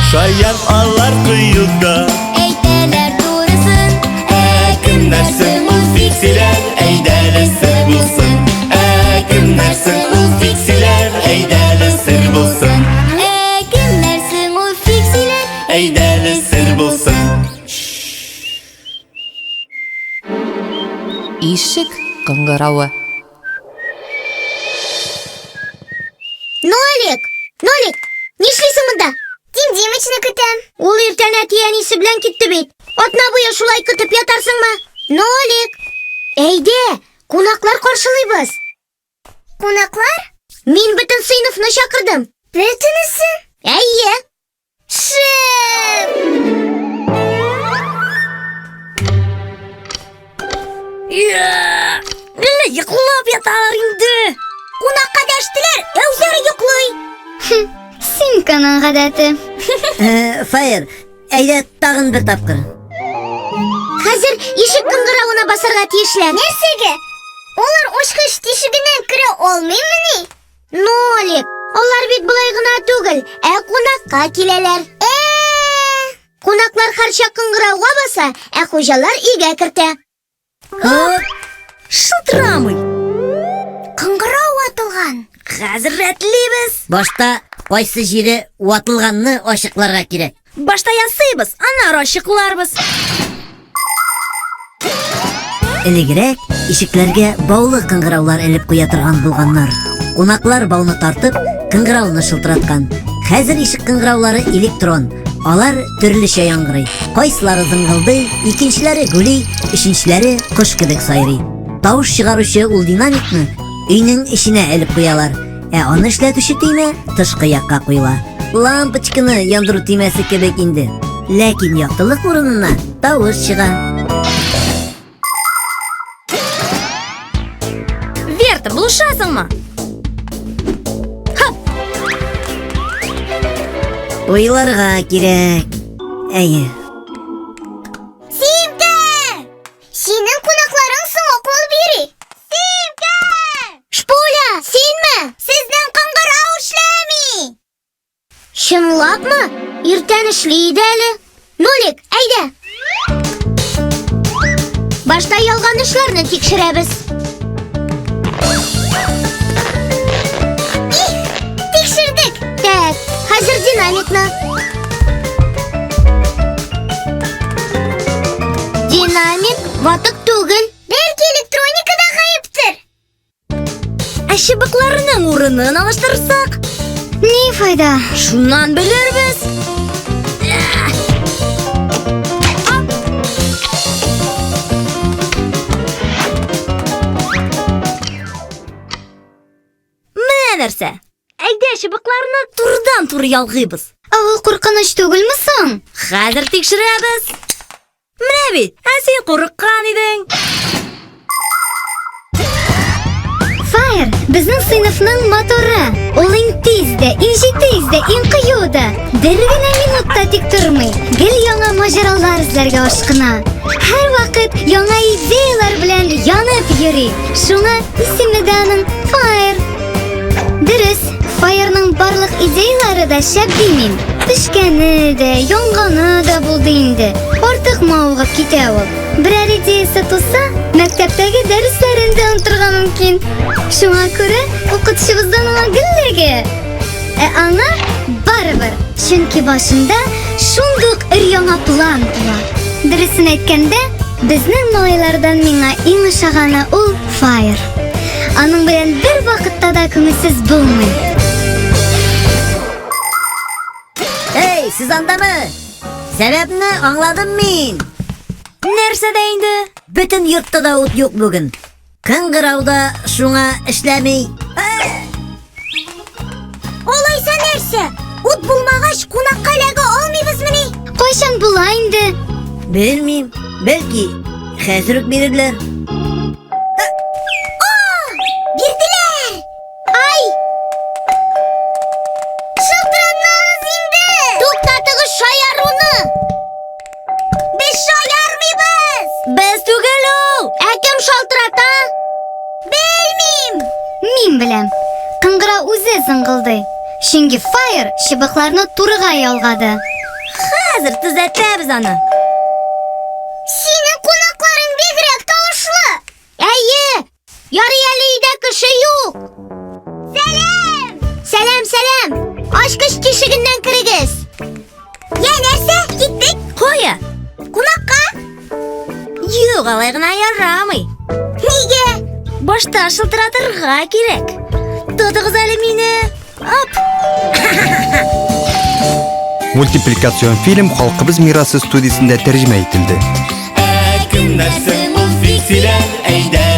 Шаян алар кыюда. Әйтәләр турысын. Ә кемнәр соң ул фиксиләр? Әйдәле сер булсын. Ә кемнәр соң ул фиксиләр? Әйдәле сер булсын. Ә кемнәр соң ул фиксиләр? Әйдәле сер булсын. Ишек кыңгыравы. Нолик! Нолик! Нишлисең монда? Дим Димычны көтәм. Ул иртән әти-әнисе белән китте бит. Атна буе шулай көтеп ятарсыңмы? Нолик! Әйдә, кунаклар каршылыйбыз. Кунаклар? Мин бөтен сыйныфны чакырдым. Бөтенесен? Әйе. Шеф! Әллә йоклап яталар инде. Кунакка дәштеләр, ә үзләре йоклый. Симканың гадәте. Э, Фаер, әйдә тагын бер тапкыр. Хәзер ишек кыңгыравына басарга тиешләр. Нәрсәгә? Алар ачкыч тишегеннән керә алмыймыни? Нолик, алар бит болай гына түгел, ә кунакка киләләр. Э! Кунаклар һәрчак кыңгырауга баса, ә хуҗалар өйгә кертә. Шылтырамый. Кыңгырау ватылган. Хәзер рәтлибез. Башта кайсы җире ватылганны ачыкларга кирәк. Башта ясыйбыз, аннары ачыкларбыз. Элегрәк ишекләргә баулы кыңгыраулар элеп куя торган булганнар. Кунаклар бауны тартып, кыңгырауны шылтыраткан. Хәзер ишек кыңгыраулары электрон. Алар төрлечә яңгырый. Кайсылары зыңгылдый, икенчеләре гүли, өченчеләре кош кебек сайрый. Тавыш чыгаручы ул динамикны өйнең эченә элеп куялар. Ә аны эшләтүче төймә тышкы якка куела. Лампочканы яндыру төймәсе кебек инде. Ләкин яктылык урынына тавыш чыга. Верта, булышасыңмы? Хап! Уйларга кирәк. Әйе. Симка! Синең кунакларың соңга калып йөри. Симка! Шпуля, синме? Сезнең кыңгырау эшләми. Чынлапмы? Иртән эшли иде әле. Нолик, әйдә. Башта ялганышларны тикшерәбез. Их, тикшердек. Так, хәзер динамикны. Динамик ватык түгел. Бәлки электроникада гаептер. Ә чыбыкларның урынын алыштырсак? Ни файда? Шуннан белербез. Менә нәрсә. Әйдә, чыбыкларны турыдан-туры ялгыйбыз. Ә ул куркыныч түгелме соң? Хәзер тикшерәбез. Менә бит, ә син курыккан идең. Фаер, безнең сыйныфның моторы. Ул иң тиз дә, иң җитез дә, иң кыю да. Бер генә минут та тик тормый. Гел яңа маҗаралар эзләргә ашкына. Һәрвакыт яңа идеялар белән янып йөри. Шуңа исеме дә аның Фаер. Дөрес, Фаерның барлык идеялары да шәп димим. Пешкәне дә, янганы да булды инде. Артык мавыгып китә ул. Берәр идеясе туса, мәктәптәге дәресләрен дә онытырга мөмкин. Шуңа күрә укытучыбыздан аңа гел Ә аңа барыбер, чөнки башында шундук өр-яңа план туа. Дөресен әйткәндә, безнең малайлардан миңа иң ошаганы ул Фаер. Аның белән бер вакытта да күңелсез булмый. Эй, сез андамы? Сәбәпне аңладым мин. Нәрсәдә инде? Бөтен йортта да ут юк бүген. Кыңгырау да шуңа эшләми. Алайса нәрсә? Ут булмагач, кунакка эләгә алмыйбызмыни? Кайчан була инде? Белмим, бәлки хәзер үк бирерләр. Бирделәр! Ай! Шылтыратмагыз инде! Туктатыгыз шаяруны! Без шаярмыйбыз! Без түгел ул! Ә кем шалтырата? Белмим! Мин беләм. Кыңгырау үзе зыңгылдый. Чөнки Фаер чыбыкларны турыга ялгады. Хәзер төзәтәбез аны. Синең кунакларың бигрәк тавышлы. Әйе, ярый әле өйдә кеше юк. Сәлам! Сәлам, сәлам! Ачкыч тишегеннән керегез. Я нәрсә, киттек? Кая? Кунакка? Юк, алай гына ярамый. Нигә? Башта шылтыратырга кирәк. Тотыгыз әле мине. Оп! Мультипликацион фильм Халкыбыз мирасы студиясендә тәрҗемә ителде. Ә кемнәр соң ул фиксиләр? Әйдә.